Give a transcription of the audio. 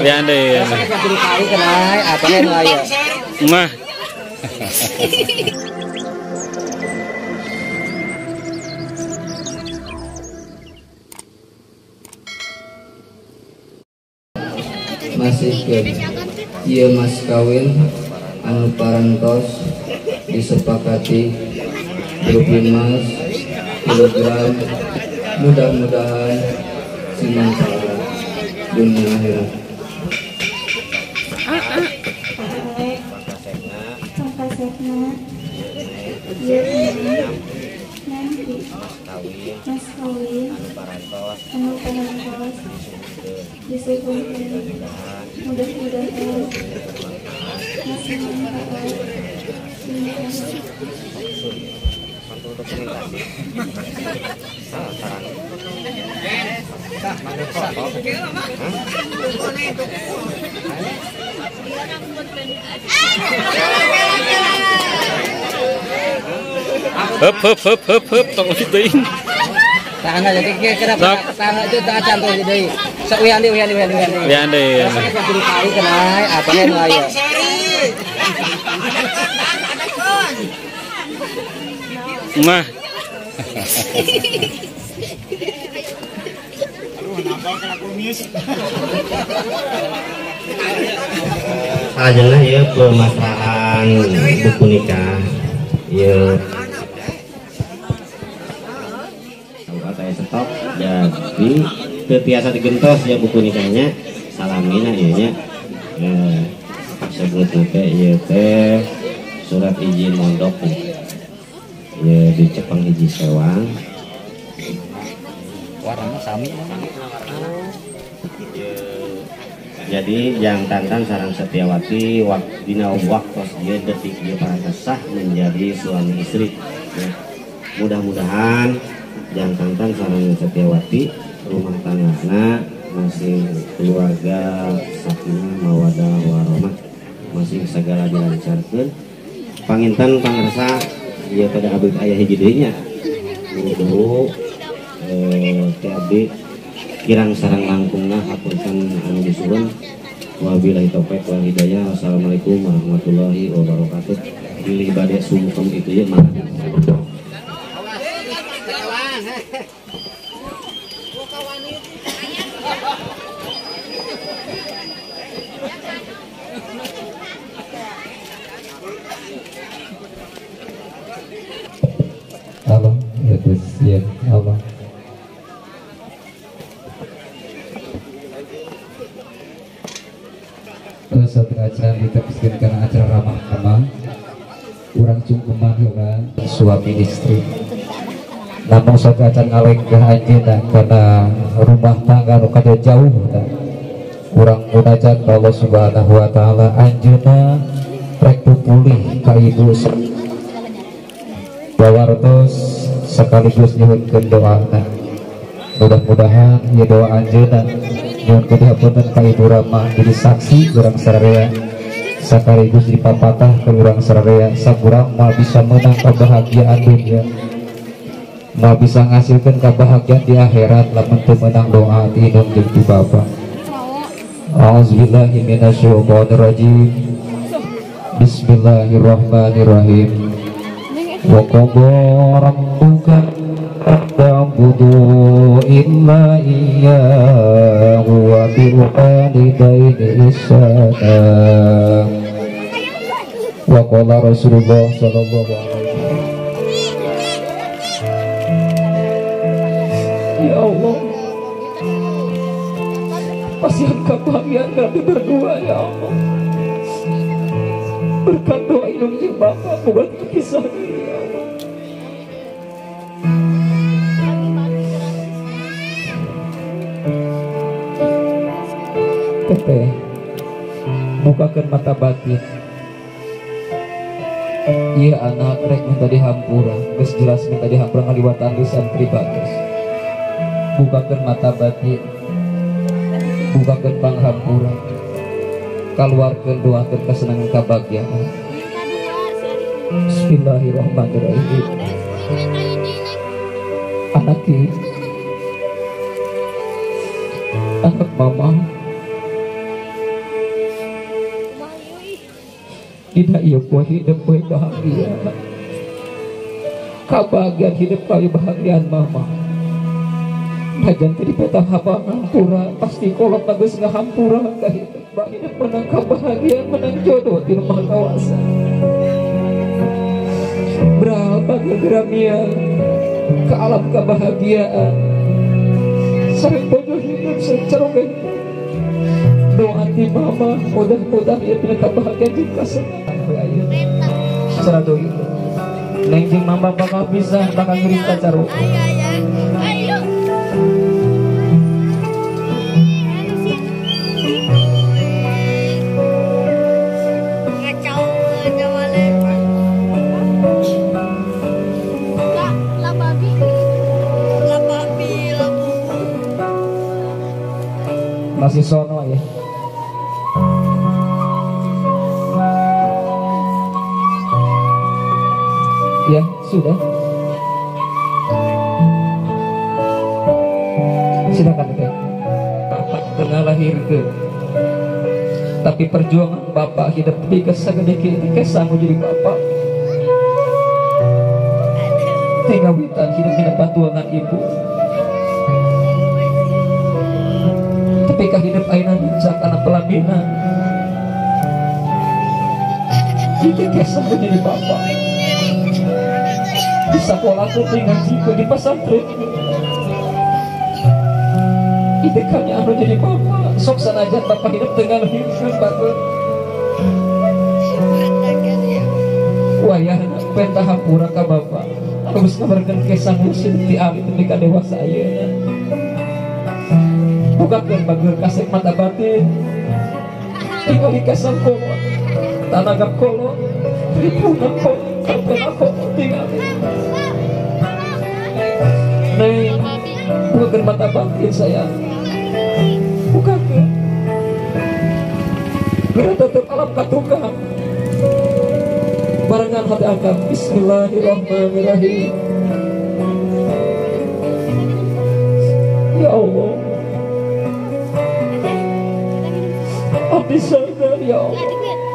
Andi. Mah. Masih ke ieu mas kawin anu parantos disepakati berupa mas kilogram, mudah-mudahan sing manfaat dunia akhirat. Mas kawin anu parantos disuguhkeun, mudah-mudahan masih manfaat dunia akhirat. Hup hup hup hup hup tong teuing. Tangan aja kira tangan itu tak cantul deui. Sok wian deui wian deui wian deui. Wian deui. Apa nu aya. Mah. Salajengna ieu permasalahan buku nikah ieu saya stop jadi teu tiasa digentos ya buku nikahnya salamina ieu nya sebutna teh ieu teh surat izin mondok ieu di Cepeng hiji sewang warnana sami. Jadi yang Tantan sareng Setiawati dina waktos ieu detik ieu parantos sah menjadi suami istri. Ya. Mudah-mudahan yang Tantan sareng Setiawati rumah tanggana masih keluarga sakinah mawadah warahmah masih segala dilancarkeun. Panginten pangersa ieu pada abdi aya hiji deui nya. Guru-guru teh abdi kirang sareng langkungna hapunten anu disurun. Wabillahi taufik wal hidayah. Wassalamualaikum warahmatullahi wabarakatuh. Pilih bade sungkem itu ya mah. Halo, ya terus ya, halo. Terus satu acara diteruskan karena acara ramah tamah, urang cungkuman heula suami istri. Namun satu acara ngalenggah anjeunna karena rumah tangga nu kada jauh da. Urang munajat ka Allah Subhanahu wa taala anjeunna rek pupulih ka ibu bawartos sekaligus nyuhunkeun doana. Mudah-mudahan ieu doa anjeunna nyuhunkeun dihapunten ka Ibu Rama jadi saksi urang sararea sekaligus dipapatah ke urang sararea sakurang moal bisa menang kebahagiaan dunia, moal bisa ngasilkeun kebahagiaan di akhirat lamun teu meunang doa ti indung jeung ti bapa. A'udzubillahi minasyaitonirrajim. Bismillahirrahmanirrahim. Wa qada rabbuka ta'budu illa iyyahu wa bil walidayni ihsana. Wa qala Rasulullah sallallahu alaihi wasallam. Ya Allah, pasihan kebahagiaan kami berdua ya Allah. Berkat doa indung jeung bapa bukan kisah diri ya Allah. Teteh, bukakan mata batin. Iya anak rek minta dihampura, geus jelas minta dihampura ngaliwatan lisan pribados. Bukakan mata batin, bukakan panghampura, kaluarkeun doakeun kesenangan kebahagiaan. Bismillahirrahmanirrahim. Anak anak mama tidak iya poe hidup poe bahagia kebahagiaan hidup kali bahagiaan mama najan tadi peta hapa ngampura pasti kolot bagus ngahampura ka hidup menang kebahagiaan menang jodoh di rumah kawasan berapa geramia ke alam kebahagiaan sering bodoh hidup sering doa di mama mudah-mudahan ia punya kebahagiaan juga senang secara doa neng jeung mama bakal bisa bakal ngerita caro masih sono ya. Ya, sudah. Silakan teh. Bapak tengah lahir ke. Tapi perjuangan bapak hidup di kesagede kieu sanggup jadi bapak. Tinggal witan hidup dina patuangan ibu. Tapi hidup ayeuna nincak kana pelaminan. Itu kesanggup jadi bapak. Di sekolah tuh ngaji di pesantren itu kami anu jadi bapak sok sanajan bapak hidup dengan hidup bapak wayah penta hampura ka bapak anu geus ngabarkeun kesang musim ti alit nepi ka dewasa ayeuna bukakeun bager kasep mata batin tingali kesang kolot tanagap kolot ripunan kolot kapena kolot tingali Neng, bukakan mata batin saya. Bukakan. Geura tetep alam katukang. Barengan hati akang. Bismillahirrahmanirrahim. Ya Allah. Abdi sadar ya Allah.